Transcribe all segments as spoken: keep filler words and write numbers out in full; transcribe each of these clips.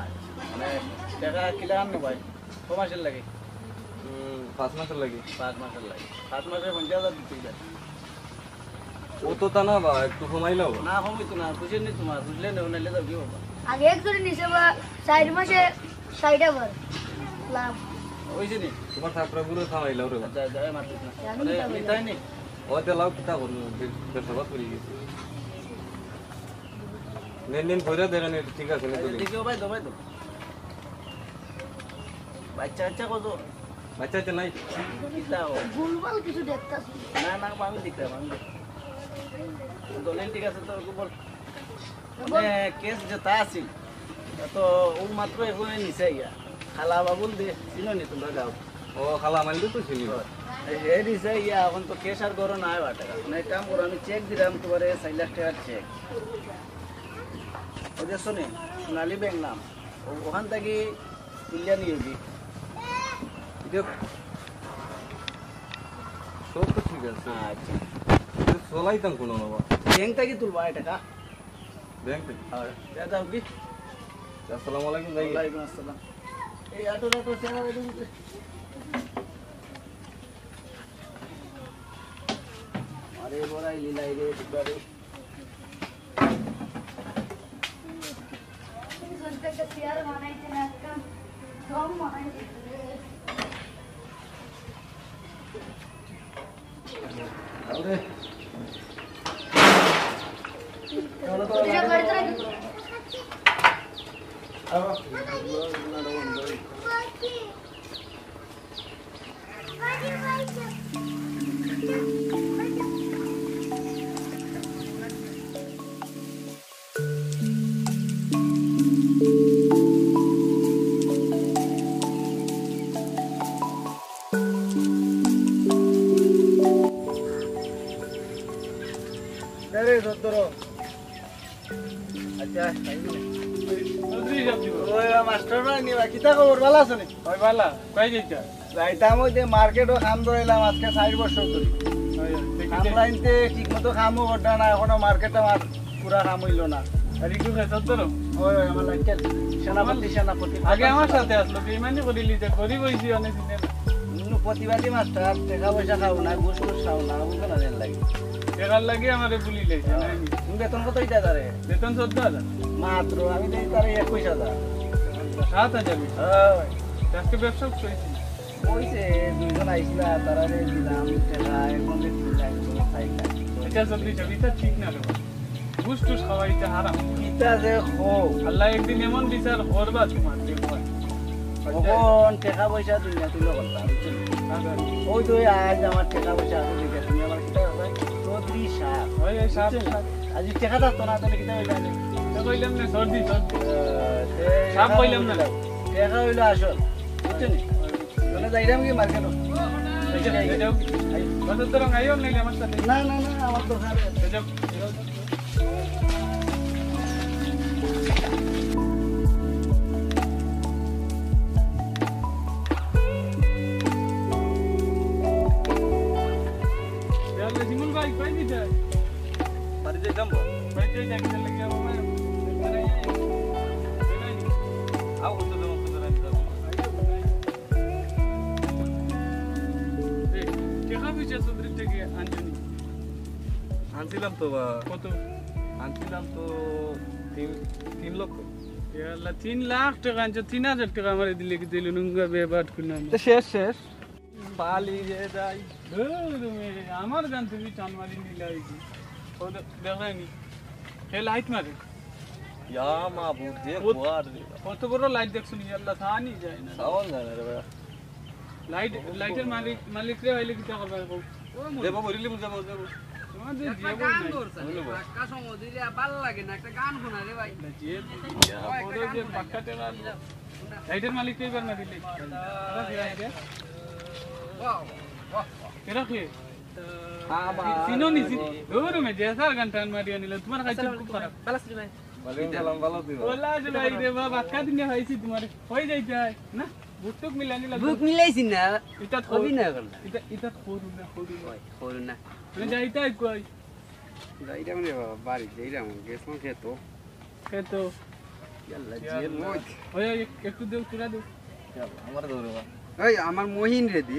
আচ্ছা, মানে, টেকা কিলা আনবো ভাই? ক মাসের লাগি? হুম, পাঁচ মাসের লাগি। পাঁচ মাসের লাগি। পাঁচ মাসে পঞ্চাশ হাজার দিতে অইবো। অততা না বা, একটু কমাইলাও। না, কমাইতো না, বুঝেন নি তোমার, বুঝলে না, নাইলে যাও কি বাবা? আগে একজনে নিছে বা, চার মাসে ষাইট হাজার লাভ। অইছে নি? তোমার থাপড়া গুলো থামাইলাও রে বা। আচ্ছা, আচ্ছা, এই মারতিস না। আমি মানে, নিতাম না। নিতাই নি? অইতে লাও কিতা করবো, বে-, বেসাবাদ করি গেছি। নেন, নেন, ভরে দেখেন, এটা ঠিক আছে নি, আচ্ছা, তুলি। দেখি, ও ভাই, দো ভাই, দো। বাচ্চা, বাচ্চা কত? বাচ্চা, বাচ্চা নাই। কিতা ও? ভুলভাল কিছু দেখতাছি। না, না, আমি দেখতাম, আমি দেখতাম। দলিল ঠিক আছে তো, ওকে বল। মানে, কেস যেটা আছিল, তা তো ও মাত্র একজনে নিছে ইয়া। খালা বাবুল দে, চিনো নি তোমরা গাঁও? ও, খালা মাইল তো চিনি। হে দিছে ইয়া, এখন তো কেস আর গরো নাই বাটে। মানে, এক কাম করো, আমি চেক দিলাম তোমারে, চার লাখ টেকার চেক। ওই যে শোনে, সোনালী ব্যাংক নাম। ও-, ওখান থাকি তুলিয়া নিয়ে যাবি। এটা সব তো ঠিক আছে। আচ্ছা। এটা চলাইতাম কোনো না বা। ব্যাংক থাকি তুলবা এই টেকা? ব্যাংক থাকি? হ্যাঁ, যা যাও কি? আসসালামু আলাইকুম, যাই। ওয়ালাইকুম আসসালাম। এই অটো, অটো, সেবা, অটো। আরে বড়াই লীলাই রে, বুঝবা রে। আরে। আরে, ধর, ধরো। আচ্ছা, চৌধুরী সাহেব জি। ওই, ওই, মাস্টার ভাই নিবা, কিতা খবর, ভালা আছো নি? ওই ভালা, কই যাইতা? যাইতাম ওই যে মার্কেটো কাম ধরাইলাম আজকে চাইর বছর ধরি। ওই, ওই, দেখি, কাম দেখি। লাইনতে ঠিক মতো কামও করতা না, এখনো মার্কেটে আমার পুরা কাম হইল না। আর একটু ফেসত ধরো। ওই, ওই, আমার লাইনটা সেনাপতি, সেনাপতি। আগে আমার সাথে আসলো, বেইমানি করিলি যে গরিব হইছি, অনেক দিনে না। হুম, প্রতিবাদী মাস্টার, টেকা পয়সা খাও না, ঘুষ ঘুষ খাও না, বুঝো না, এর লাগি। টেকার লাগি আমারে ভুলি লাইছে, হ্যাঁ। নাই নি? তুমি বেতন কত দিতা তারে? বেতন চোদ্দ হাজার। মাত্র, আমি দেই তারে একুশ হাজার। সাত হাজার বেশি। হ্যাঁ। আজকে ব্যবসা করছি। ওই যে দুইজন আইসলা, তারারে দিলাম টেকা, এখন যে তিন লাখ, চার লাখ। এটা চলতে যাবে, এটা ঠিক না রে বাবা। ঘুষ টুস খাওয়া এটা হারাম। কিতা যে খো। আল্লাহ একদিন এমন বিচার করবা তোমার, দেখবা। এখন টেকা পয়সা দুনিয়া তুলে করতাম, বুঝছো? আচ্ছা। ওই তো ওই আজ আমার টেকা পয়সা আছে, ঠিক আছে, তুমি আমার কিতা করবে? চৌধুরী সাহেব। ওই, ওই সাহেব, বুঝছো? সাহেব। আজ এই টেকা থাকতো না, তাহলে কিতা হইলো? তো কইলাম না, সর্দি, সর্দি। আহ, তে সাহেব কইলাম না। টেকা হইলো আসল, বুঝছো নি? তাহলে যাইলাম কি মার্কেটে? এই যে, এই যে, এই যে, এই, বছর ধরে আইও না আমার সাথে। না, না, না, আমার দোকানে। এই যে, ইয়াল্লা, শিমুল ভাই, কই নিতে? বাড়ি যাইতাম বা। বাড়ি যাই, যাই, যাই, যাই, যাই, যাই। আও, অত দূর, অত দূর, অত দূর। এই, টেকা পয়সা চৌধুরীর থেকে আনছো নি? আনছিলাম তো বা। কত? আনছিলাম তো তিন, তিন লক্ষ। ইয়াল্লা, তিন লাখ টেকা আনছো, তিন হাজার টেকা আমারে দিলে কি দিল? নুঙ্গা বেবাট কুনাম। তো শেষ, শেষ। পালি রে যাই। ধুর মে, আমার গান তুমি টান মারি নিলাই কি? ও দে-, দেখলায়নি? হে লাইট মারে। ইয়া মাবুদ, যে কত, কুয়ার রে। কত বড় লাইট দেখছো নি? ইয়াল্লা, সানি যায় না। সাউন্ড যায় না রে ভাই। লাইট, লাইটের মালিক, মালিক রে হইলে কিতা করবে? ও মনে দেবো, বরিলি মুজা, দেবো। তোমার যে একটা জিয়া বই গান নাই। ধরছে, বুঝলো বা? পাক্কা সময় দিলে আর ভালো লাগে না, একটা গান শোনা রে ভাই। না, যে ইয়া, ওই একটা বড় গান যে শোনা। পাক্কা টেকা। লাইটের মালিক তো এবার না দিলে। বাহ, বাহ, বাহ। এরা কে? আবার। চিনো নি, চিনো? ধরো মে, যে স্যার গান টান মারিয়া নিল, তোমার কাছে খুব খারাপ। ভালো আছি ভাই। ওয়ালাইকুম সালাম, ভালো আছি ভাই। ওলা যে ভাই রে বাবা, বাক্কা দিনে পাইছি তোমার। হয়ে যাইতে হয়, না? বুক টুক মিলানি লাগবে। বুক মিলাইছি না। এটা তো অভিনয় করলাম। এটা, এটা করু না, করু না। ওই, করু না। মানে যাইতে হয় কই? যাইতাম রে বাবা, বাড়ি যাইতাম, গেছিলাম খেতো। খেতো। ইয়াল্লা, ইয়াল্লা। জিয়ার মইত। ওই, ওই, এক-, একটু দেও, তুলা দেও। ইয়াল্লা, আমার দৌড়ে বা। ওই, আমার মহিন রে দি।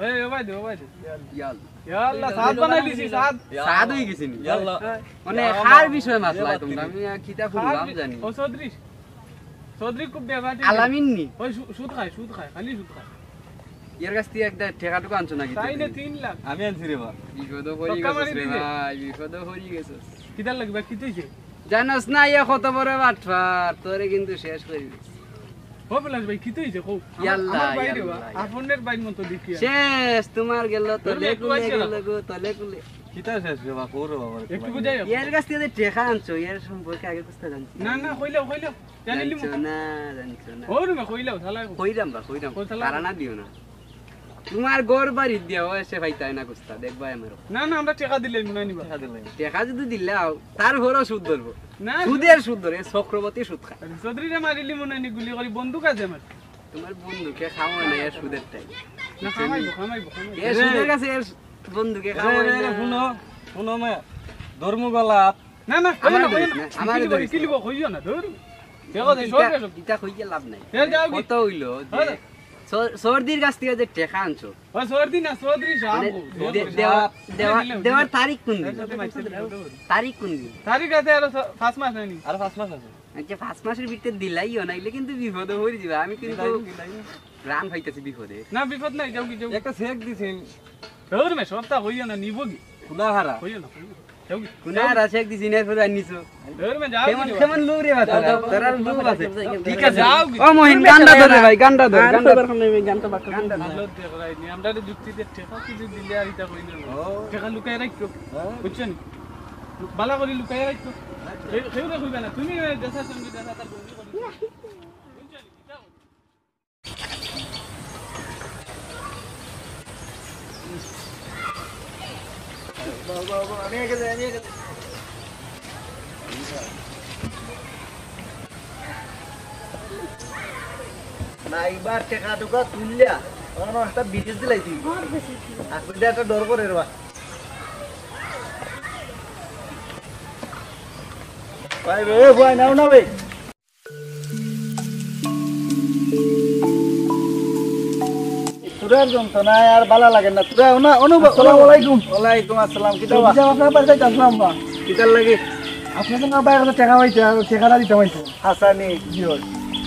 ওই, ওই, ভাই দেও, ভাই দেও। ইয়াল্লা। ইয়াল্লা, সাদ বানাই দিছি, সাদ। সাদ হয়ে গেছে নি? ইয়াল্লা। হ্যাঁ। মানে, ইয়া কার আমার বিষয়ে মাত ইয়া লাই বাদ তোমরা? দিলি। আমি আর কিতা কার শুনলাম বি-, জানি। ও চৌধুরী। চৌধুরী খুব বেবাটি। আলামিন নি? ওই সু-, সুদ খায়, সুদ খায়, খালি সুদ খায়। এর কাছ থেকে একটা টেকা টুকু আনছো নাকি তাই না, তুমি? তিন লাখ। আমি আনছি রে বা। বিপদে পড়ি টক্কা গেছস মারি রে দিছে। ভাই, বিপদে পড়ি গেছস। কিতার লাগি বা, কিতা হইছে? জানোস না, ইয়া কত বড় বাটপার, তোরে কিন্তু শেষ করি দিস। ও পলাশ ভাই, কিতা হইছে কও? আমার, ইয়াল্লা, আমার ভাই রে বা, ইয়াল্লা, ইয়াল্লা। আপনের ভাইর মতো দেখিয়া। শেষ, তোমার গেল তলে কুলে, গেল গো তলে কুলে। কিতা শেষ রে বা, কও রে বাবা, একটু বুঝাই। এর কাছ থেকে যে টেকা আনছো, এর সম্পর্কে আগে কুস্তা জানছি। না, না, কইলাও, কইলাও। জানিলি জানছো মুখ। না, জানছো না। ও রে বা, কইলাও, শালা। কইরাম বা, কইরাম। ও শালা। তারা না দিও না। তোমার ঘর বাড়ি দিয়া ও এসে পাইতায় না কুস্তা, দেখবা আমার। না, না, আমরা টেকা দিলে মনে হয় নিবা। টেকা দিলে। টেকা যদি দিলাও, তার ঘরও সুদ ধরবো। না, সুদের সুদ ধরে, চক্রবর্তী সুদ খায়। আরে, চৌধুরীরে মারিলি মনে হয় নি গুলি করি, বন্দুক আছে আমার। তোমার বন্দুকে খাওয়া নাই আর সুদের টাইম। না, খামাইবো, খামাইবো, খামাইবো। এ সুদের কাছে এর বন্দুকে রে, খাওয়া রে, রে, না। শুনো, শুনো মে, ধর্মগোলাপ। না, না, কইও আমারে না, কইও ধরিস না। না, আমারে কিলিব, ধরিস না। কিলিব, কইও না, ধর। দেখো, দেখো, ইটা, সব দেখো। ইটা কইয়া লাভ নাই। এ, যাও কি? কত হইলো যে হ্যাঁ। সর-, সর্দির কাছ থাকি যে টেকা আনছো, ও, সর্দি না, চৌধুরী সাহেব। মানে, দে-, দেওয়ার, দেওয়ার, দেওয়ার তারিখ কোন দিন? তারিখ কোন দিন? তারিখ আছে আরো ছ-, পাঁচ মাস হয়নি। আরো পাঁচ মাস আছে। আচ্ছা, পাঁচ মাসের ভিতরে দিলাইও, নাইলে কিন্তু বিপদে পড়ি যাইবা। আমি কিন্তু প্রাণ পাইতেছি বিপদে। না, বিপদ নাই, যাও কি, যাও। একটা চেক দিছেন। ধুর মে, সবতা কইও না, নিব কি? কুনাহারা? কইও না, কইও না। যাও কি? কুনাহারা চেক দিছি, এর পরে আনিছো। ধুর মে, যাও কেমন, কি, কেমন লোক রে বা তোরা? যাও, যাও, তোরা লোক আছে। ঠিক আছে। যাও কি? ও মহিন, গানটা ধর রে ভাই, গানটা ধর, আর গানটা। কইবার কারণে আমি গানটা বাক্য গানটা ধর। ভালো দেখো, রাইনি। আমরা একটা যুক্তি দিয়ে টেকা কিছু দিলে আর এটা কই না। ও। টেকা লুকায় রাখো। হ্যাঁ। বুঝছো নি? বালা করি লুকায় রাখো। আচ্ছা। কেউ, কেউ না কইবা না। তুমি ওই দেশার সঙ্গে দেশা তার বন্ধু করো। বুঝছো নি? যাও। না, এবার টেকা টুকা তুললা, অখন একটা বিদেশ দিলাই তুই। আর তুই একটা ডর করে রে বা। ভাই, ভাই, ভাই, নাও না ভাই। তোরার যন্ত্রণায় আর বালা লাগে না। তোরা ওনা, অনু-, আসসালামু আলাইকুম। ওয়ালাইকুম আসসালাম। কিতা বা? আপনার বাড়িত আসলাম বা। কিতার লাগি? আপনার না ভাই, একটা টেকা পাইছে, আর টেকাটা দিতে পাইছে। হাসানি। জি, ওই।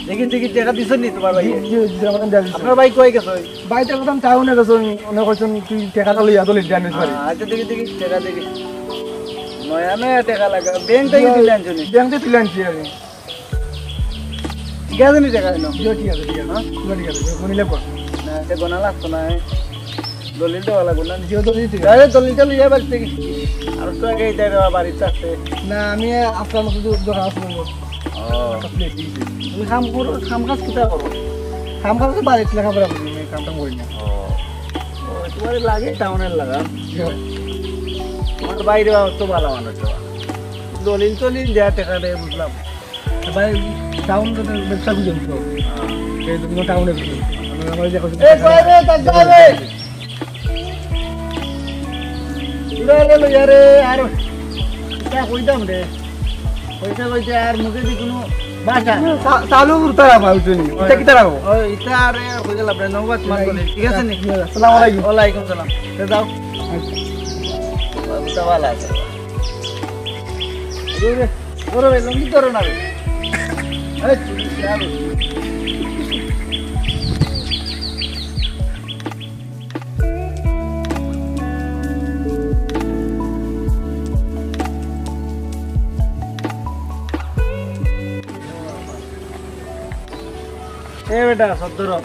দেখি, দেখি, টেকা দিছনি তোমার ভাই? জি, জি, জি, আমার কাছে আছে। আপনার ভাই কই গেছে? ভাই তো এখন টাউনে গেছে, উনি কইছেন, "তুই টেকাটা লইয়া তো লিখে আনিস বাড়ি।" আচ্ছা, দেখি, দেখি, টেকা দেখি। নয়া নয়া টেকা লাগে। ব্যাংক থাকি তুলে আনছো নি? ব্যাংক থাকি তুলে আনছি আমি। ঠিক আছে নি টেকা এনো? জি, ঠিক আছে, ঠিক আছে। হ্যাঁ? জি, ঠিক আছে। মনে লাগবো। না, এটা গোনা লাগতো না, এ। দলিল দেওয়া লাগবো না। জি, দলিল ঠিক আছে। আরে, দলিলটা লইয়া বাড়ি থাকি। আর তো আগে এটা দেওয়া বাড়ির চারটে। না, আমি আপনার মতো দু-, দোকান আছে বলবো। ও। আপনি দিয়ে দিন। তুমি কাম করো, কাম কাজ কিতা করো? কাম কাজ তো বাড়ির লেখাপড়া করি, আমি কাম টাম করি না। ও। ও, তোমার লাগে টাউনের লাগা। জি। তোমার বাইরে তো ভালো মানুষ তো। দলিল টলিল দেয়া টেকা দেয় বুঝলাম। ভাই, টাউন তো ব্যবসা খুঁজে দিত। এই জন্য টাউনে খুঁজে দিত। আমি আমার যে এখন এ, কই রে, তার যাবে? তুই আরে লইয়া রে, আর কিতা কইতাম রে? কইতে কইতে আর মুখে দি কোনো ভাষা। চা-, চালু করতে রাখবা, বুঝছো নি? ইটা কিতা রাখো? ও, ইটা আরে কইতে লাভ নাই, নৌবাদ মাত বলে। ঠিক আছে নি? আসসালামু আলাইকুম। ওয়ালাইকুম সালাম। তে যাও। আচ্ছা। বাবুটা ভালো আছে। ধরো রে, লুঙ্গি ধরো না রে। এই, চুরি খেয়াল। এ বেটা, সদ্দরম।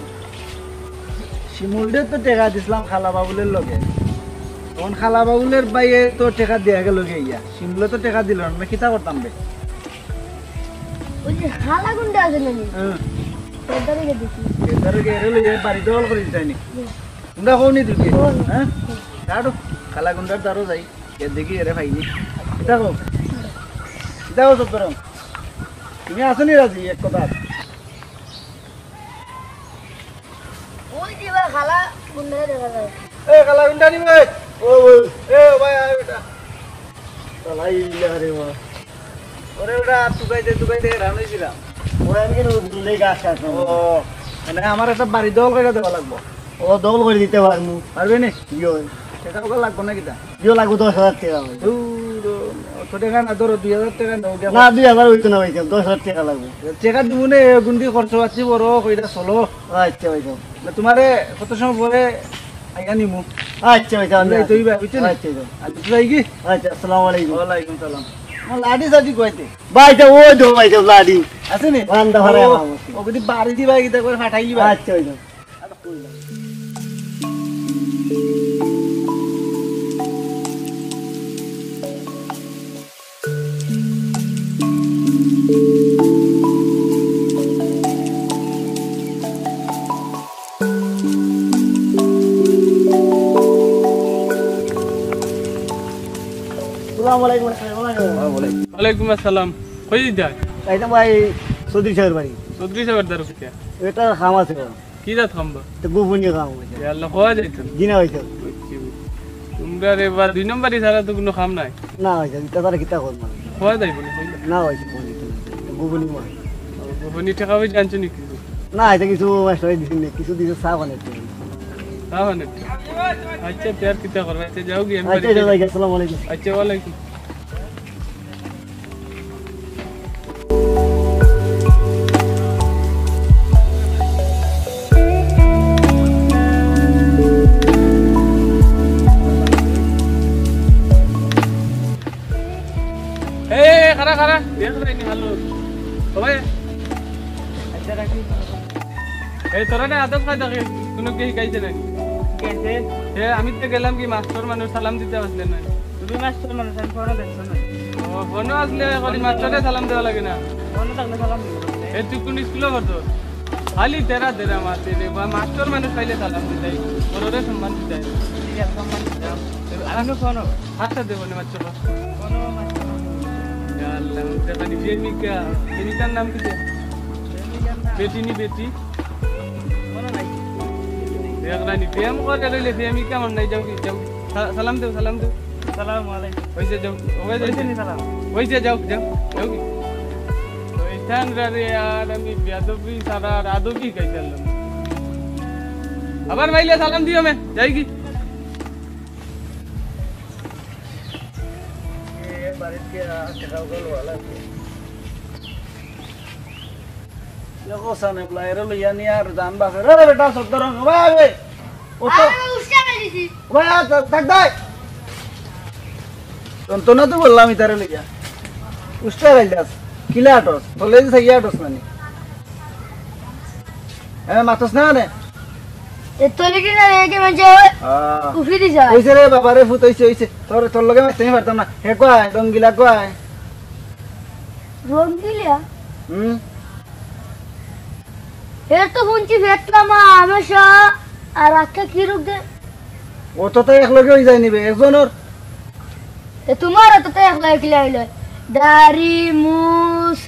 শিমুলরে তো টেকা দিছলাম খালা বাবুলের লগে। তখন খালা বাবুলের ভাইয়ে তো টেকা দিয়া গেল গিয়া। শিমুলে তো টেকা দিল না, কিতা করতাম বে? ওই যে খালা গুন্ডা আছে না নি? হ্যাঁ। তার দ্বারে গিয়ে দেখি। এর দ্বারে গিয়ে এরে লইয়া বাড়ি দখল করে দিতাই নি? হুম। গুন্ডা কও নি তুই? হুম। হ্যাঁ? দাঁড়ো, খালা গুন্ডার দ্বারো যাই। এর দেখি এরে পাইনি। কিতা কও? কিতা কও সত্তরম? তুমি আছো নি রাজি এক কথা? ওই যে ভাই খালা গুন্ডা দেখা যায়। এ, খালা গুন্ডা নি ভাই? ও, ও। এ, ভাই, আয় বেটা। শালা ইল্লা রে মা। ওরে বেটা, তুকাইতে, তুকাইতে হেরান হইছিলাম। ওরে আমি কেন গুন্ডে গাছ কাটলাম? ও, মানে আমার একটা বাড়ি দখল করে দেওয়া লাগবো। ও, দখল করে দিতে পারমু। পারবে নি? ইয়ো। সেটা ওকে লাগবো না কিতা? ইয়ো লাগবো দশ হাজার টেকা ভাই। দূর, অত টেকা না, ধরো দুই হাজার টেকা নেও, না, দুই হাজার হইতো না ভাই, দশ হাজার টেকা লাগবো। টেকা দিব নে, গুন্ডি খরচ আছে বড়, কইটা চলো। আচ্ছা ভাই সাহেব। না, তোমারে কত সময় পরে আইয়া নিমু। আচ্ছা ভাই সাহেব, আমি এই তো আসি। এই ভাই, বুঝছো নি? আচ্ছা ভাই সাহেব। আচ্ছা, তো যাই কি? আচ্ছা, আসসালামু আলাইকুম। ওয়ালাইকুম সালাম। আমার লাঠি সাঠি কইতে। ভাই সাহেব, ওই তো ভাই সাহেব, লাঠি। আছে নি? বান্দা ভাড়া ও, আমার আছে। ও যদি বাড়ি দিবা, কিতা করে ফাটাইলি ভাই? আচ্ছা ভাই সাহেব। আসসালামু আলাইকুম, আসসালামু আলাইকুম। ওয়ালাইকুম আসসালাম। কই যাইতা? যাইতাম ভাই চৌধুরী সাহেবের বাড়ি। চৌধুরী সাহেবের দ্বারো কিতা? এটা কাম আছে ভাই। কি জাত কাম বা? তো গোপনীয় কাম হইছে। ইয়া আল্লাহ, কওয়া যাইতো না? জি না হইছে। বুঝছি, বুঝছি। তোমরা রে বা দুই নম্বরি ছাড়া তো কোনো কাম নাই। না হইছে, এটা তারা কিতা করবো? কওয়া যাইবো না, কইলে? না হইছে, কওয়া যাইতো না। তো গোপনীয় মাল। ও, গোপনীয় টেকা পয়সা আনছো নি কিছু? না, ইতা কিছু মাস্টরে দিছইন না, কিছু দিছে চা পানি। চা পানি? আচ্ছা, তে আর কিতা করবা? আচ্ছা, যাও গিয়া, আমি আচ্ছা, বাড়িত যাই। যাই, আসসালামু আলাইকুম। আচ্ছা, ওয়ালাইকুম। এ, এ, খাড়া, খাড়া। দেখ রে, নি ভালো। ও ভাই। আচ্ছা, রাখি। এই, তোরা না আদব কায়দা কি কুনু কেউ শিখাইছে না? শিখাইছে? এ, আমি তো গেলাম কি মাস্টর মানুষ, সালাম দিতে পারলে না। তুমি মাস্টর মানুষ, আমি ফোনও দেখছো না। ও, ফোনও আসলে করি মাস্টরে সালাম দেওয়া লাগে না। ফোনও থাকলে সালাম দিব। এ, তুই কোন স্কুলে পড়তো? খালি তেরা তেরা মাতে রে বা, মাস্টর মানুষ পাইলে সালাম দিতাই, বড়রে সম্মান দিতাই। ঠিক আছে, সম্মান দিতাম। আর আমি ফোনও। আচ্ছা, দেবো না মাস্টর। ফোনও মাস্টর। ইয়া আল্লাহ, দেখা নি প্রেমিকা। প্রেমিকার নাম কি? প্রেমিকার নাম? বেটি নি বেটি? মনে নাই। দেখ রানী, প্রেম করে লইলে প্রেমিকা মন নাই, যাও কি, যাও। সা-, সালাম দেও, সালাম দেও। সালাম আলাইকুম। ওই যে যাও, ওই যে হইছে নি সালাম? ওই যে যাও, যাও, যাও কি? ওই থান রে আর আমি বেয়াদবি সারা আর আদবি খাইতাম। আবার মাইলে সালাম দিও মে, যাই কি? এ বাড়িতে আর সেটাও গেল ভালো আছে। দেখো সানে প্লায়ার লইয়া নিয়া আর জান বাসে। রে বেটা, সব ধরো, ভাই, ভাই। ও তো আরে, উস্কা মেরে দিছি। ভাই, আর থাক, থাক, ভাই। যন্ত্রণা তো বললাম ইতারে লইয়া। উস্কা গাইল দাস। কিলা আটস? বলে যে সাইয়া আটস নানি। হ্যাঁ, মাতস না নে। এ তলে কি না রে, কে মানে? আহ। উফি দিছে। ওইছে রে বাবা রে, ফুত ওইছে, ওইছে। তোর, তোর লগে মাততে আমি পারতাম না। হে কয়, রঙ্গিলা কয়। রঙ্গিলা? হুম। এর তো হুনছি ভেটলামা, হামেশা, আর আজকে কি রোগ দে? ও তো তাই এক লগে হয়ে যায়নি বে, একজনের। এ তোমার তো তাই এক লগে কিলা হইল? দাড়ি, মুস,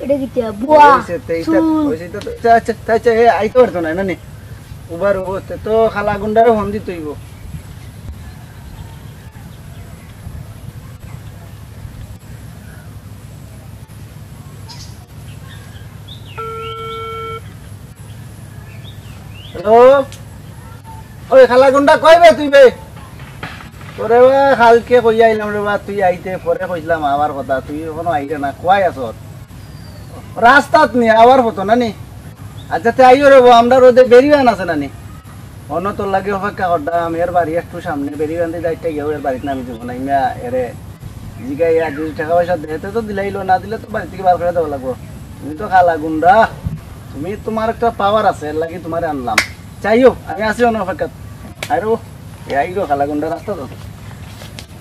এটা কি তিয়া? বুয়া, ওই সে, তেইশটা, চুল। ওই সে তো, আচ্ছা, আচ্ছা, আচ্ছা, এ, আইতে পারতো না, না নি? উবার, ও, তে তো খালা গুন্ডারে ফোন দিতে হইব। হ্যালো? ওই খালা গুন্ডা, কই বে তুই বে? তোরে বা কালকে কইয়া আইলাম রে বা, তুই আইতে পরে কইছিলাম আমার কথা, তুই এখনো আইলে না, কই আছস? রাস্তাত নি, আবার হতো না নি? আচ্ছা, তে আইও রে বা, আমরা রোদে বেরিবান আছে না নি? অন্য তোর লাগি অপেক্ষা করতাম, এর বাড়ি একটু সামনে, বেরিবান দি দায়িত্ব গিয়েও এর বাড়িত নামি দিব না, ইমা এরে জিগাইয়া যদি টাকা পয়সা দেয়, তে তো দিলাইলো, না দিলে তো বাড়ি থেকে বার করে দেওয়া লাগবো। তুমি তো খালা গুন্ডা, তুমি তোমার একটা পাওয়ার আছে, এর লাগি তোমারে আনলাম। চাইও, আমি আছি অন্য অপেক্ষাত। আরে ও, এ আই গো খালা গুন্ডা রাস্তা তো।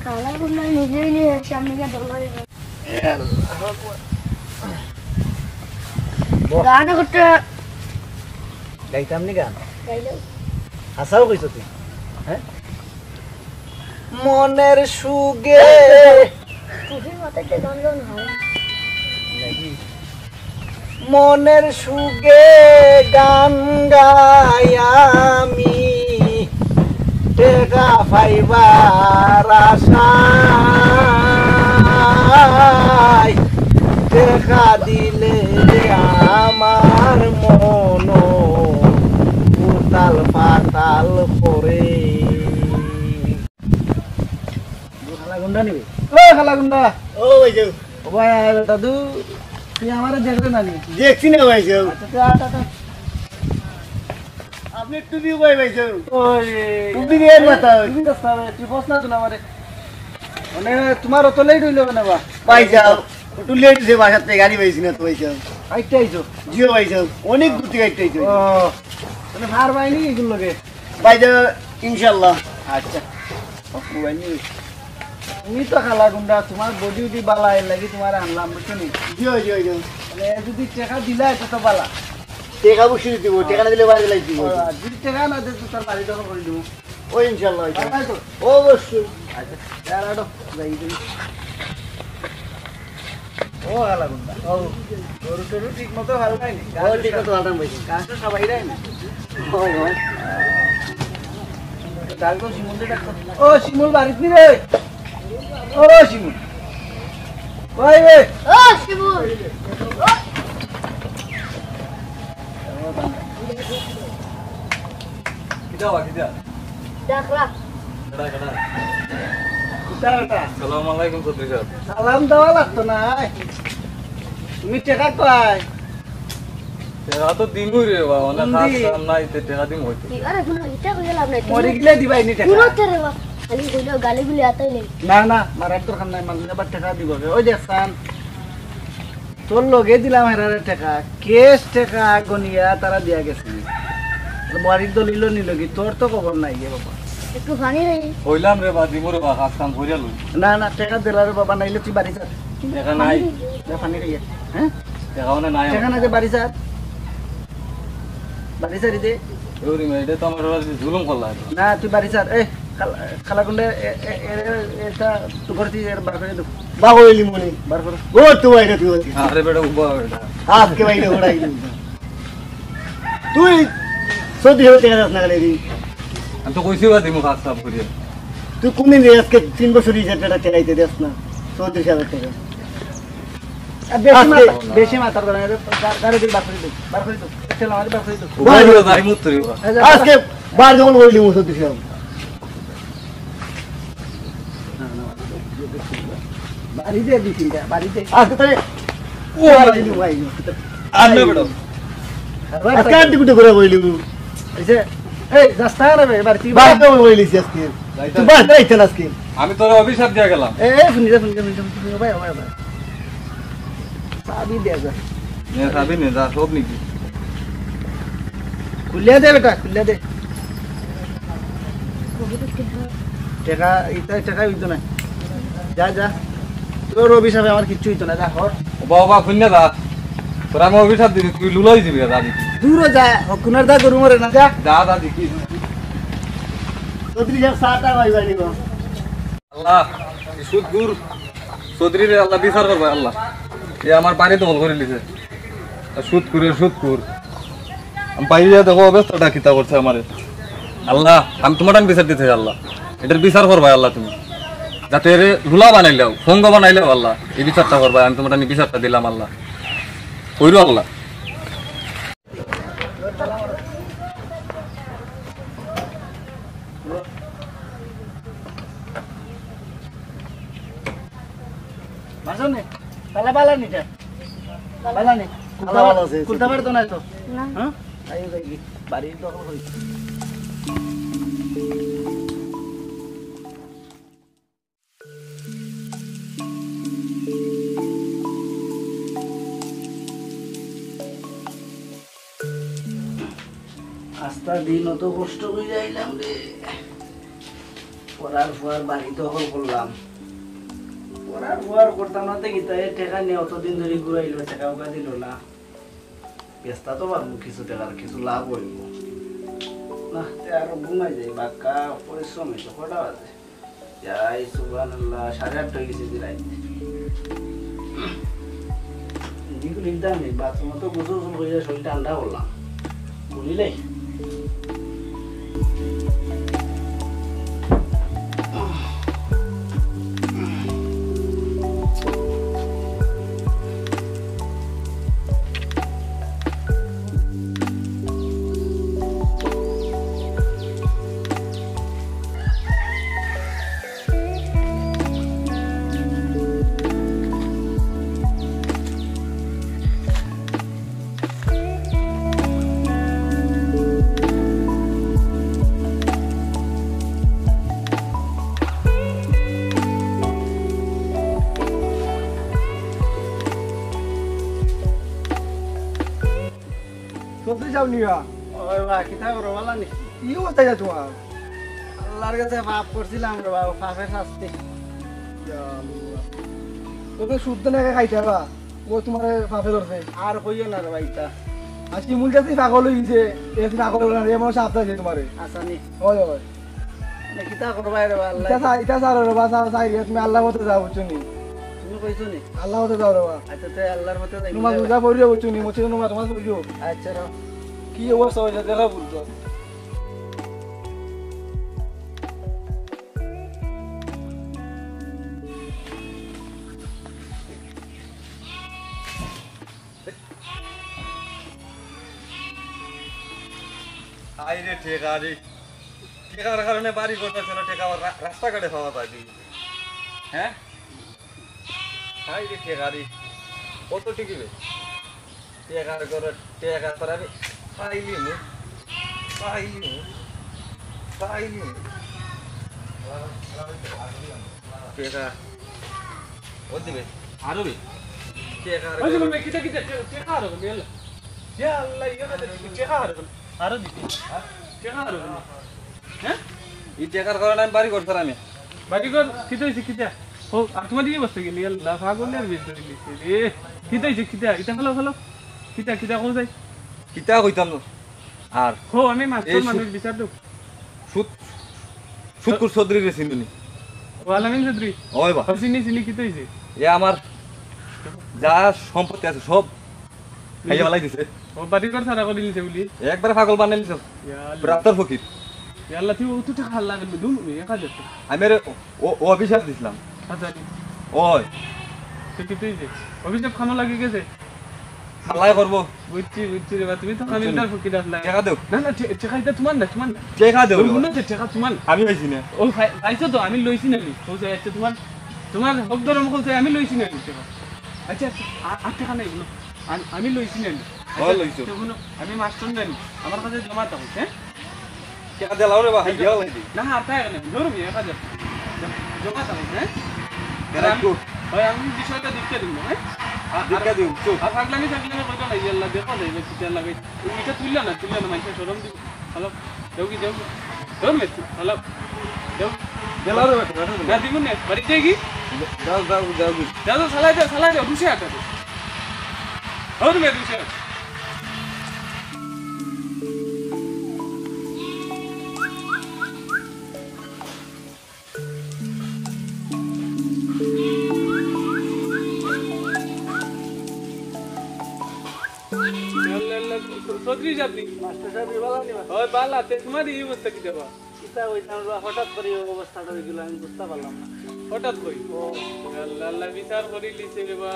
খালা গুন্ডা নিজেই নিয়ে সামনে গিয়ে দৌড়াই। এ আল্লাহ। বহ। গান করতে গাইতাম নি গান? গাইলেও। হাসাও কইছো তুই? হ্যাঁ? মনের সুগে টুপির মাথায় একটা গান গাও না। নাকি? মনের সুগে গান গাই আমি, টেকা পাইবার আশায়, টেকা দিলে আমার মন উতাল পাতাল করে। খালা গুন্ডা নিবে। ও খালা গুন্ডা। ও ভাইসাব। ও ভাই, আয় বেটা, দু, তুই আমারে দেখলে না নি? দেখছি না ভাইসাব। আচ্ছা, তুই আট, আট, আট। আপনি একটু দিয়ে ভাই ভাইসাব। ওই, তুমি দিয়ে মাথা। তুমি তো সাবে, তুই বস না তুই আমারে। মানে, তোমার অত লেট হইলো কেন বা? ভাইসাব, একটু লেট হইছে, বাসার থেকে গাড়ি পাইছি না তো ভাইসাব। আইতে আইছো? জি ভাইসাব, অনেক দূর থেকে আইতে আইছো। ও, তাহলে ভার পাইনি এগুলো লগে? ভাইসাব, ইনশাল্লাহ। আচ্ছা। ও, মোবাইল নিয়ে। তুমি তো খালা গুন্ডা, তোমার বডি উডি বালা, এর লাগি তোমার আনলাম, বুঝছো নি? জি, জি, জি। মানে, যদি টেকা দিলা, এটা তো বালা। টেকা অবশ্যই দিব, টেকা না দিলে বাইরে লাগি দিব। ও, আর যদি টেকা না দেয়, তো তার বাড়ি দখল করে দিব। ও, ইনশাল্লাহ, ইনশাল্লাহ। বালাই তো? অবশ্যই। আচ্ছা, আর আরো যাই তুমি। ও, হালা গুন্ডা। ও, গরু টরু ঠিক মতো হাল পায়নি। ও, ঠিক মতো হাল পায়নি। ঘাস তো সবাই দেয় না। ও, ও। ডাক তো শিমুলরে ডাক তো। ও, শিমুল বাড়িত নি রে? ও, শিমুল। কই রে? ও, শিমুল। ও, কিতা বা, কিতা? ডাকরা। কেডা, কেডা? কিতা বেটা? সালাম আলাইকুম চৌধুরী সাব। সালাম দেওয়া লাগতো না। তুমি টেকা কই? টেকা তো দিমু রে বা, অনেক কাজ কাম নাই, তে টেকা দিমু অইতে। কি? আরে হুনো, ইটা কইয়া লাভ নাই। মরি গেলে দিবাই নি টেকা। হুনো তো রে বা, খালি কইলো গালি গুলি আতাই নাই। না, না, মারার দরকার নাই, মারলে আবার টেকা দিবো কে? ওই দেখছান, তোর লগে দিলাম হেরারে টেকা, ক্যাশ টেকা গনিয়া তারা দিয়া গেছে। বাড়ির দলিলও নিল কি? তোর তো খবর নাই রে বাবা। একটু পানি দেই। কইলাম রে বা, দিমু রে বা, কাজ কাম করিয়া লই। না, না, টেকা দিলা রে বাবা, নাইলে তুই বাড়ি যা। টেকা নাই। যা পানি খাইয়া। হ্যাঁ? টেকাও না নাই টেকা আমার। না যে বাড়ি যা। বাড়ি ছাড়ি দে। ওরে মা, এটা তো আমার উপরে জুলুম করলা। না, তুই বাড়ি ছাড়। এই, খালা, খালা গুন্ডা, এ, এ, এ, এ, এটা তুই করতি, এর বার করে দে। বাবা ওই লিমুনি। বার কর। ও, তুই বাইরে তুই। আরে বেটা, উবা বেটা। আজকে বাইরে ওড়াই দিবি। তুই সৌদি হয়ে টেকা দেস না কেন রে? আমি তো কইছি বা দিমু কাজ কাম করিয়া। তুই কোনদিন রে আজকে তিন বছর রিজেক্ট এটা চালাইতে দেস না? চৌত্রিশ হাজার টেকা। আর বেশি আজকে মাথা, বেশি মাথার গরম, আরে, গা-, গাড়ি দিয়ে বার করে দে, বার করে দে। চলো, আমাদের বার করে দে। উবা বেটা, যাই মুত্তরি বা। এই যা, আজকে বার যখন করে দিমু চৌত্রিশ হাজার। বাড়িতে দিছি, বাড়িতে। আজকে তাহলে ও বাড়ি দিমু, ভাই। আর না বেটা। আজকে আন্টি কুটি করে বইলি। এই যে, এই, যাস না রে, বাড়ি তুই বাদ দেবো বইলিস আজকে। যাইতাম। তুই বাদ যাইতে না আজকে। আমি তোর অভিশাপ দিয়া গেলাম। এ, এ, শুনি যা, শুনি যা, শুনি যা, শুনি যা, ভাই, ভাই, ভাই। চাবি দে যা। নে, চাবি নে, যা, সব নিবি। খুলিয়া দে বেটা, খুলিয়া দে। টেকা, ইতা টেকা অইতো না। যা, যা। তোর অভিশাপে আমার কিচ্ছু অইতো না, যা, হর। ও বাবা, খুলিয়া যা। তোর আমি অভিশাপ দিবি, তুই লুলাই দিবি, যা দেখি। দূর যা, হকুনার দা গরু মরে না, যা। যা, যা দেখি। চৌধুরী সাহেব, চা টা ভাই, ভাই, নিব। আল্লাহ, এই সুদখুর চৌধুরীরে আল্লাহ বিচার করবা আল্লাহ। এ আমার বাড়ি দখল করি লিছে। আর সুদখুরের সুদখুর। আমি বাইরে দেখো অবস্থাটা কিতা করছে আমারে। আল্লাহ, আমি তোমার বিচার দিতে চাই আল্লাহ। এটার বিচার করবা আল্লাহ তুমি। যাতে এরে লুলা বানাইলাও, ফঙ্গ বানাইলাও আল্লাহ। এই বিচারটা করবা, আমি তোমার বিচারটা দিলাম আল্লাহ। কইরো আল্লাহ। মারছো নি? তালা বালা নি তা? বালা নি? তালা বালা আছে, কুলতা আছে। পারতো না তো? না। হ্যাঁ? আইও যাই কি? বাড়ি তো হই। আস্তা দিন অত কষ্ট করি আইলাম রে। পড়ার ফুয়ার বাড়ি দখল করলাম। পড়ার ফুয়ার করতাম না তে কিতা, এ টেকা নিয়া অতদিন ধরি ঘুরাইলো, টেকা উকা দিল না। বেচতা তো পারমু কিছু টেকার, কিছু লাভ অইবো। না, তে আরো ঘুমাই যাই, বাক্কা পরিশ্রম অইছে, কটা বাজে? যাই, সুবহানাল্লাহ, সাড়ে আটটা অই গেছে যে রাইত। এদিকে লিখতাম নি, বাথরুমে তো গোসল গোসল করিয়া শরীর ঠান্ডা করলাম। বুঝলে? চৌধুরী সাব নিয়া। ওই বা, কিতা করো, বালা নি? কি অবস্থা যা তোমার? আল্লাহর কাছে পাপ করছিলাম রে বাবা, পাপের শাস্তি। ইয়া আল্লাহ। তোকে শুদ্ধ নাকি খাইতে বা? ও তোমারে পাপে ধরছে। আর কইও না রে ভাই, তা। আর শিমুল গাছে পাগল হয়ে গেছে। এ পাগল হলো না, এমন সাপ চাইছে তোমারে। আসানি। হয়, হয়। না, কিতা করবা রে বা, আল্লাহ। ইটা সা-, ইটা সারো রে বা, সারো, সারো, তুমি আল্লাহর মতে যাও, বুঝছো নি? তুমি কইছো নি? আল্লাহর মতে যাও রে বা। আচ্ছা, তে আল্লাহর মতে যাই। নমাজ রোজা পড়িও, বুঝছো নি? মসজিদে নমাজ, নমাজ পড়িও। আচ্ছা, রাও। কি অবস্থা হইছে, দেখা বুঝছো। আইরে টেকা রে, টেকার কারণে বাড়ি করতেছে না, টেকা আবার রা-, রাস্তাঘাটে পাওয়া যায় নি। হ্যাঁ? আইরে টেকা রে, কত টিকিবে? টেকার করে, টেকা করে আমি পাইলি মু, পাইলি মু, পাইলি মু। টেকা, ও দিবে, আরো বে। টেকা ওই যে বলবে, কিতা, কিতা, টে-, টেকা আরো বে, আল্লাহ। ইয়া আল্লাহ, ইয়া আল্লাহ, টেকা আরো বে। আরো দিবে। টেকা আরো বে। হ্যাঁ? এই টেকার কারণে আমি বাড়ি করতাম আমি। বাড়ি কর, কিতা হইছে, কিতা? ও, আর তোমার এই অবস্থা গেলি, আল্লাহ, পাগলের ভিতরে গেলি রে। কিতা হইছে, কিতা? ইটা হলো, হলো। কিতা, কিতা কও যাই? কিতা কইতাম না। আর হো, আমি মাস্টার এই সু-, মানুষ, বিচার দেও। সুদ, সুদখুর চৌধুরী রে চিনো নি? ও আলামিন চৌধুরী? ওই বা। ও চিনি, চিনি, কিতা হইছে? এ আমার যা সম্পত্তি আছে সব খাইয়া ফালাই দিছে। ও বাড়ি ঘর সারা করে দিছে বলি? একবারে পাগল বানাই দিছে। ইয়া আল্লাহ। রাস্তার ফকির। ইয়া আল্লাহ, তুই ও তো টাকা হাল্লা করলি, দুম, এক হাজার টাকা। আমি আরে ও, ও অভিশাপ দিছিলাম। আচ্ছা। ওই। তো কিতা হইছে? অভিশাপ খামো লাগি গেছে? হাল্লাই করবো। বুঝছি, বুঝছি রে বা, তুমি তো বুঝছো নি? কামিলদার ফকির আসলা। টেকা দেও। না, না, টে-, টেকা এটা তোমার না, তোমার না। টেকা দেও ওই রে বা। মনে হচ্ছে টেকা তোমার না। আমি পাইছি না। ও পাই-, পাইছো তো, আমি লইছি না নি। কইছে, আচ্ছা, তোমার, তোমার হক ধর্ম কইছে, আমি লইছি না নি টেকা। আচ্ছা, আচ্ছা, আ-, আর টেকা নাই, হুনো। আম-, আমি লইছি না নি। ও আচ্ছা, লইছো। তো হুনো, আমি মাস্টার না নি। আমার কাছে জমা থাকো, হ্যাঁ? টেকা দিলাও রে বা, হাই গেল নাকি? না, আর তাই না, ধরো মিয়া, এক হাজার। জমা দাও, হ্যাঁ? এরা আর আমি, খুব ভাই, আমি বিষয়টা দেখতে দিব, হ্যাঁ? আর, দেখতে আর, দিও, চুপ। আর ফাগলামি, ফাগলামি কইতো না, ইয়াল্লা, দেখো না, এবার কিতা লাগে। তুমি এটা তুললে না, তুললে না, মানুষের শরম দিব। হ্যালো, দেও কি, দেও কি? ধর মেয়ে, হ্যালো, দেও। দিলাও রে বা, টেকা দিলাও। না, দিব না, বাড়ি যাই কি? যাও, যাও, যাও, যাও। যাও, যাও, চালাই যাও, চালাই যাও, দুশো আটা দেও। ধর মেয়ে, দুশো আটা। চৌধুরী সাহেব নি? মাস্টার সাহেব, ই বালা নি বা? ওই বালা, তে তোমার এই অবস্থা কি দেবা? কিতা কইতাম বা, হঠাৎ করে এই অবস্থাটা হয়ে গেল, আমি বুঝতে পারলাম না। হঠাৎ কই? ও। আল্লাহ, আল্লাহ, বিচার করি লিছে রে বা।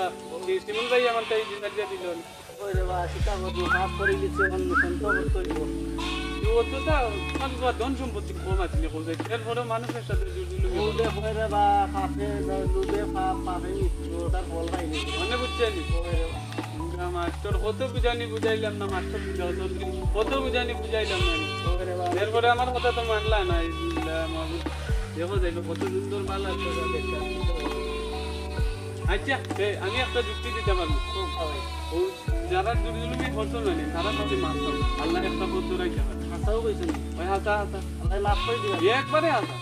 এই শিমুল ভাই আমার তাই বিচার দিয়া দিল। ওই রে বা, কিতা করবো, মাফ করি দিছে, এখন সন্ত করতে হইব। ও তো তা, তোমার বাবা ধন সম্পত্তি কম আছে নি, কম আছে। এরপরেও মানুষের সাথে জুলুম ও করে। দে, ওই রে বা, পাপে, লোভে পাপ, পাপে মৃত্যু, ওটার ফল পাইনি। মানে বুঝছে নি? ওই রে বা। বুঝা মাস্টার, কত বুঝানি বুঝাইলাম না, মাস্টার বুঝাও তো, কত বুঝানি বুঝাইলাম না। ওই রে বা। এরপরে আমার কথা তো মানলা না, এই বুঝলা, আমার দেখো, দেখো, কত সুন্দর বালা একটা দেখতে। আচ্ছা, এ, আমি একটা যুক্তি দিতে পারবো। ও, যারা জুলুমি করতো না নি, তারা কাছে মাফ চাও। আল্লাহ একটা পথ ধরাই দেখার। হাছাও কইছো নি? ওই হাছা, হাছা। আল্লাহ মাফ করে দিবা। একবারে হাছা।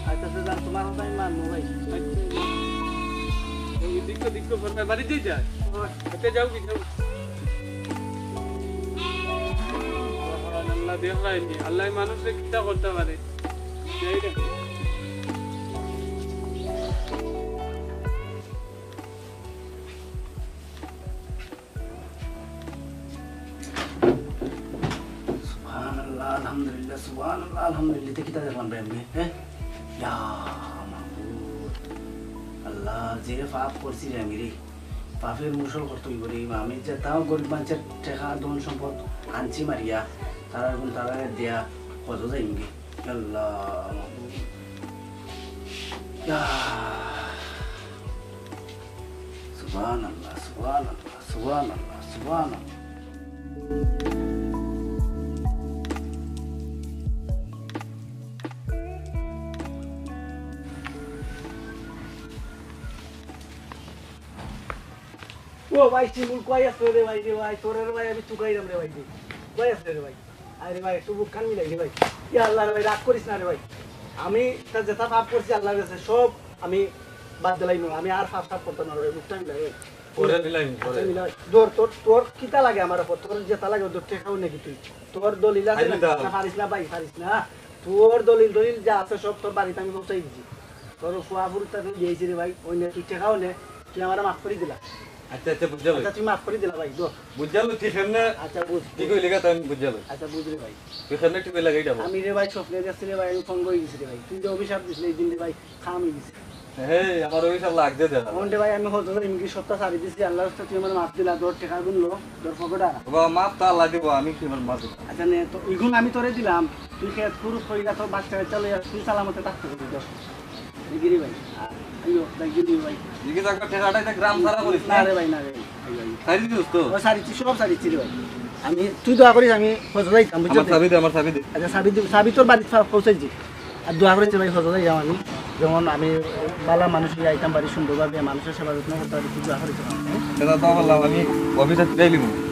আচ্ছা, আচ্ছা, যান, তোমার কথা আমি মানবো ভাই। আচ্ছা, এই দিকটা, দিকটা ফোন করে বাড়িতেই যায়। ও। আচ্ছা, যাও কি, যাও। আল্লাহ দেখলাইনি। আল্লাহ মানুষরে কিতা করতে পারে। যাই রে। সুবহানাল্লাহ, আলহামদুলিল্লাহ, সুবহানাল্লাহ, আলহামদুলিল্লাহ। ইতা কিতা দেখলাম রে আমি, হ্যাঁ? ইয়া মাবুদ, আল্লাহ, যে পাপ করছি রে আমি রে, পাপের মুসল করতে হইব রে। আমি যে তাও গরিব মানুষের টেকা, ধন সম্পদ আনছি মারিয়া, তারা এখন তারা দেয়া কত যাইমগে। ইয়া আল্লাহ, মাবুদ। ইয়া। সুবহানাল্লাহ, সুবহানাল্লাহ, সুবহানাল্লাহ, সুবহানাল্লাহ। ও ভাই, শিমুল কই আছে রে ভাই, রে ভাই, তোরে রে ভাই, আমি তুকাইলাম রে ভাই, রে। কই আছে রে ভাই? আরে ভাই, একটু বুকখান মিলাই রে ভাই। ইয়া আল্লাহ রে ভাই, রাগ করিস না রে ভাই। আমি তা যেটা পাপ করছি আল্লাহর কাছে, সব আমি বাদ দিলাই না। আমি আর পাপ টাপ করতাম না রে ভাই, বুকটা মিলাই ভাই। পরে মিলাই, আচ্ছা, পরে। মিলাই। ধর, তোর, তোর কিতা লাগে আমার উপর? তোর যেটা লাগে, তোর টেকাও নাকি তুই? তোর দলিল আছে আইলে না? দাও। না, পারিস না ভাই, পারিস না। তোর দলিল, দলিল যা আছে সব তোর বাড়িতে আমি পৌঁছাই দিছি। তোর ফুয়া ফুরুতা তুই দিয়েছি রে ভাই, ওই নে, তুই টেকাও নে, তুই আমারে মাফ করি দিলা। আচ্ছা, আচ্ছা, বুঝা লই। আচ্ছা, তুই মাফ করি দিলা ভাই, ধর। বুঝা লই, তুই কেমনে আচ্ছা, বুঝ, কি বুঝ। কইলি গা, তাই আমি বুঝা লই। আচ্ছা, বুঝ রে ভাই। তুই কেমনে টিপে লাগাই যাবো? আমি রে ভাই স্বপ্নে দেখছি রে ভাই, আমি পঙ্গু হয়ে গেছি রে ভাই। তুই যে অভিশাপ দিছিলি এই দিন রে ভাই, খাম হয়ে গেছি। হে, আমার অভিশাপ লাগছে দাদা। ওন্ডে ভাই, আমি হজো যাইমু গি, সবতা ছাড়ি দিছি, আল্লার রাস্তায় তুই আমার মাফ দিলা, তোর টেকা গুনলো, তোর পকেটা। বাবা, মাফ তো আল্লায় দিবো, আমি কি আমার মাফ দিবো? আচ্ছা নে, তো ইগুন আমি তোরে দিলাম, তুই খেত কুরুপ কইরা তোর বাচ্চা কাচ্চা লইয়া তুই সালামতে থাকতে পারবি, দোষ নাই। গিরি ভাই, আ, আইও, ভাই, গিরি ভাই। দিকে থাকবে, টেকাটা এটা গ্রাম সারা করিস না। না রে ভাই, না রে ভাই, ভাই। ছাড়ি দিস তো? ও, ছাড়িছি, সব ছাড়িছি রে ভাই। আমি, তুই দোয়া করিস, আমি হজো যাইতাম, বুঝছস? আমার চাবি দে, আমার চাবি দে। আচ্ছা, চাবি দে, চাবি তোর বাড়িত পা-, পৌঁছাইছি। আর দোয়া করিস ভাই, হজো যাইতাম আমি। যেমন আমি বালা মানুষ অইয়া আইতাম পারি সুন্দরভাবে, মানুষের সেবা যত্ন করতাম পারি, তুই দোয়া করিস। সেটা তো বললাম, আমি অফিসে ফিরাই নিব।